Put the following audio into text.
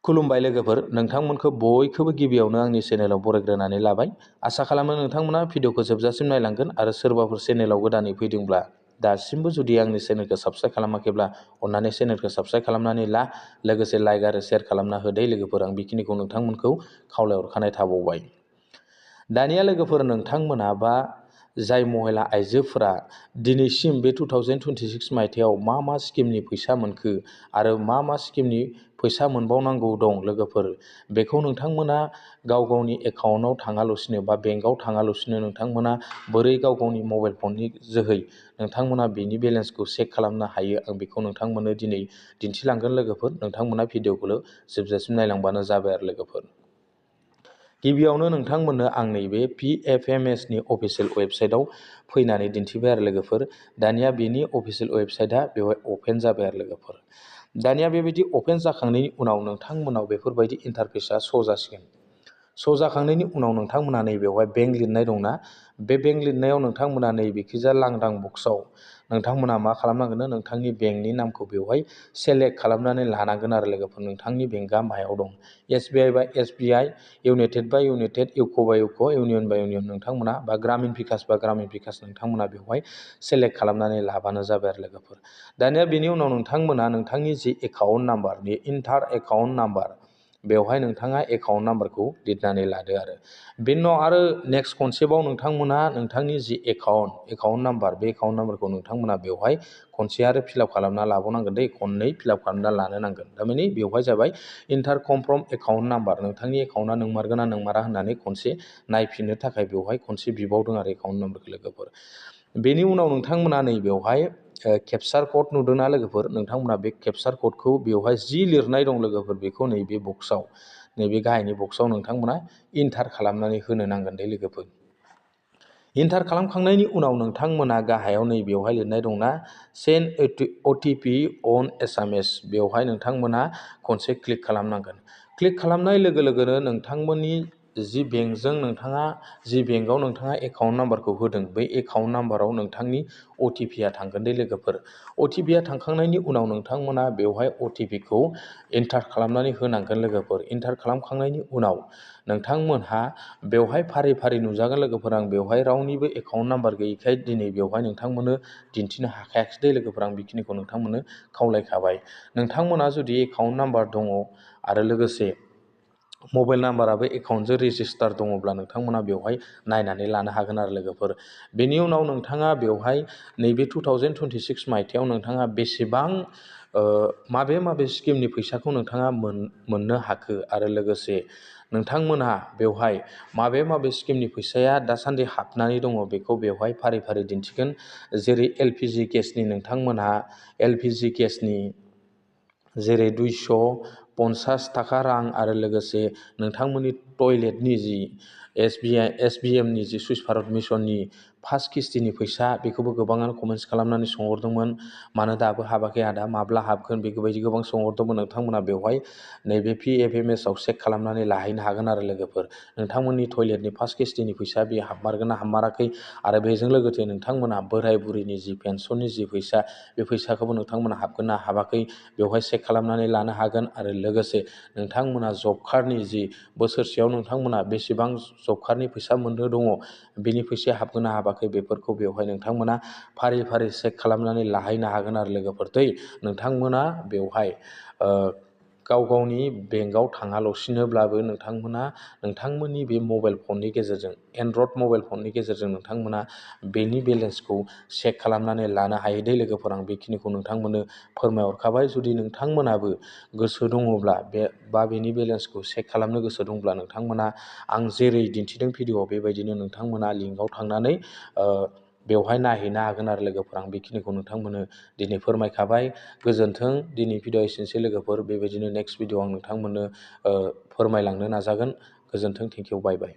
खुलुमबाय लोगोफोर, नोंथांमोनखौ बयखौबो गिबियावनो आंनि चेनेलाव बरायग्रोनानै लाबाय। आसा खालामो नोंथांमोना भिडिअखौ जोबजासिम नायलांगोन आरो सोरबाफोर चेनेलाव गोदानै फैदोंब्ला दासिमबो जुदि आंनि चेनेलखौ साबस्क्राइब खालामाखैब्ला अन्नानै चेनेलखौ साबस्क्राइब खालामनानै ला, लोगोसे लाइक आरो शेयार खालामना होदो लोगोफोर। आं बेखिनिखौ नोंथांमोनखौ खावलायहरखानाय थाबावबाय। दानिया लोगोफोर, नोंथांमोना बा जाय महिला आइजोफोरा दिनैसिम बे 2026 मायथाइयाव मा स्किमनि फैसा मोनखो आरो मा स्किमनि फैसा मोनबावनांगौ दं लोगोफोर, बेखौ नोंथांमोना गाव गावनि एकाउन्टआव थाङालासिनो बा बेंकआव थाङालासिनो नोंथांमोना बोरै गाव गावनि मबाइल फननि जोहै नोंथांमोना बेनि बेलेन्सखौ चेक खालामनो हायो, आं बेखौ नोंथांमोननो दिनै दिन्थिलांगोन लोगोफोर। नोंथांमोना भिडिअखौ जोबजासिम नायलांबानो जाबाय आरो लोगोफोर। गिबियावनो नोंथांमोननो आं नैबे PFMSनि अफिसियेल वेबसाइटआव फैनानै दिन्थिबाय आरो लोगोफोर। दानिया बेनि अफिसियेल वेबसाइटआ बेवहाय अपेन जाबाय आरो लोगोफोर। दानिया बेबायदि अपेन जाखांनायनि उनाव नोंथांमोनाव बेफोरबायदि इन्टारफेसआ श' जासिगोन। श' जाखांनायनि उनाव नोंथांमोना नैबेवहाय बेंक लिरनाय दंना, बे बेंक लिरनायाव नोंथांमोना नैबेखिजा लांदां बक्सआव नोंथांमोना मा खालामनांगोन, नोंथांनि बेंकनि नामखौ बेवहाय सेलेक्ट खालामनानै लानांगोन आरो लोगोफोर। नोंथांनि बेंकआ मायाव दं, SBI बा SBI, इउनाइटेड बा इउनाइटेड, इउक' बा इउक', इउनियन बा इउनियन नोंथांमोना, बा ग्रामीण भिकास बा ग्रामीण भिकास नोंथांमोना बेवहाय सेलेक्ट खालामनानै लाबानो जाबाय आरो लोगोफोर। दानिया बेनि उनाव नोंथांमोना नोंथांनि जि एकाउन्ट नाम्बार, बे इन्टार एकाउन्ट नाम्बार, बेवहाय नोंथाङा एकाउन्ट नाम्बारखौ लिरनानै लादो आरो बेनि उनाव आरो नेक्स्ट कनसेप्टआव नोंथांमोना नोंथांनि जि एकाउन्ट नाम्बार, बे एकाउन्ट नाम्बारखौ नोंथांमोना बेवहाय खनसे आरो फिलआप खालामना लाबावनांगोन दै, खननै फिलआप खालामना लानो नांगोन। थारमाने बेवहाय जाबाय इन्टार कनफार्म एकाउन्ट नाम्बार, नोंथांनि एकाउन्टआ नंमारगोन ना नंमारा होननानै खनसे नायफिननो थाखाय बेवहाय खनसे बिबावदों आरो एकाउन्ट नाम्बारखौ लोगोफोर। बेनि उनाव नोंथांमोना नैबेवहाय केपचार कड नुदोंना लोगोफोर, नोंथांमोना बे केपचार कडखौ बेवहाय जि लिरनाय दं लोगोफोर, बेखौ नैबे बक्सआव, नैबे गाहायनि बक्सआव नोंथांमोना इन्टार खालामनानै होनो नांगोन दे लोगोफोर। इन्टार खालामखांनायनि उनाव नोंथांमोना गाहायाव नैबेवहाय लिरनाय दंना, सेन्ड OTP अन SMS, बेवहाय नोंथांमोना खनसे क्लिक खालामनांगोन। क्लिक खालामनाय लोगो लोगोनो नोंथांमोननि जि बेंकजों नोंथाङा, जि बेंकआव नोंथाङा एकाउन्ट नाम्बारखौ होदों, बै एकाउन्ट नाम्बाराव नोंथांनि OTPआ थांगोन दे लोगोफोर। OTPआ थांखांनायनि उनाव नोंथांमोना बेवहाय OTPखौ एन्टार खालामनानै होनांगोन लोगोफोर। एन्टार खालामखांनायनि उनाव नोंथांमोनहा बेवहाय फारि फारि नुजागोन लोगोफोर। आं बेवहाय रावनिबो एकाउन्ट नाम्बार गैयैखाय दिनै बेवहाय नोंथांमोननो दिन्थिनो हाखायाखै दे लोगोफोर। आं बेखिनिखौ नोंथांमोननो खावलायखाबाय। नोंथांमोना जुदि एकाउन्ट नाम्बार दङ आरो लोगोसे मबाइल नाम्बाराबो एकाउन्टजों रेजिस्टार दङब्ला नोंथांमोना बेवहाय नायनानै लानो हागोन आरो लोगोफोर। बेनि उनाव नोंथाङा बेवहाय नैबे 2026 मायथाइयाव नोंथाङा बेसेबां माबे स्किमनि फैसाखौ नोंथाङा मोननो हाखो आरो लोगोसे नोंथांमोनहा बेवहाय माबे स्किमनि फैसाया दासान्दि हाबनानै दङ, बेखौ बेवहाय फारि फारि दिन्थिगोन। जेरै LPG गेसनि नोंथांमोनहा LPG गेसनि जेरै 250 थाखा रां आरो लोगोसे नोंथांमोननि टयलेटनि जि SBMनि जि सुइस भारत मिसननि फार्स्ट किस्तिनि फैसा, बेखौबो गोबाङानो कमेन्ट्स खालामनानै सोंहरदोंमोन, मानो दाबो हाबाखै आदा, माब्ला हाबगोन, बेबायदि गोबां सोंहरदोंमोन। नोंथांमोना बेवहाय नैबे PFMSआव चेक खालामनानै लाहैनो हागोन आरो लोगोफोर। नोंथांमोननि टयलेटनि फार्स्ट किस्तिनि फैसा बेयो हाबमारगोन ना हाबमाराखै, आरो बेजों लोगोसे नोंथांमोना बोराय बुरैनि जि पेन्सननि जि फैसा, बे फैसाखौबो नोंथांमोना हाबगोन ना हाबाखै बेवहाय चेक खालामनानै लानो हागोन। आरो लोगोसे नोंथांमोना जब कार्डनि जि बोसोरसेयाव नोंथांमोना बेसेबां जब कार्डनि फैसा मोननो दङ, बेनि फैसाया हाबगोन ना हाबाखै, बेफोरखौ बेवहाय नोंथांमोना फारि फारि चेक खालामनानै लाहैनो हागोन आरो लोगोफोर। नोंथांमोना बेवहाय गाव गावनि बेंकआव थाङाल'सिनोब्लाबो नोंथांमोना नोंथांमोननि बे मबाइल फननि गेजेरजों, एन्ड्रइड मबाइल फननि गेजेरजों नोंथांमोना बेनि बेलेन्सखौ चेक खालामनानै लानो हायो दे लोगोफोर। आं बेखिनिखौ नोंथांमोननो फोरमायहरखाबाय। जुदि नोंथांमोनाबो गोसो दङब्ला बेनि बेलेन्सखौ चेक खालामनो गोसो दंब्ला नोंथांमोना आं जेरै दिन्थिदों भिडिअ'आव, बेबायदिनो नोंथांमोना लिंकआव थांनानै बेवहाय नायहैनो हागोन आरो लोगोफोर। आं बेखिनिखौ नोंथांमोननो दिनै फोरमायखाबाय। गोजोन्थों। दिनै भिडिअ' एसेनोसै लोगोफोर। बेबायदिनो नेक्स्ट भिडिअ' आं नोंथांमोननो फोरमायलांनो नाजागोन। गोजोन्थों। Thank you. Bye bye.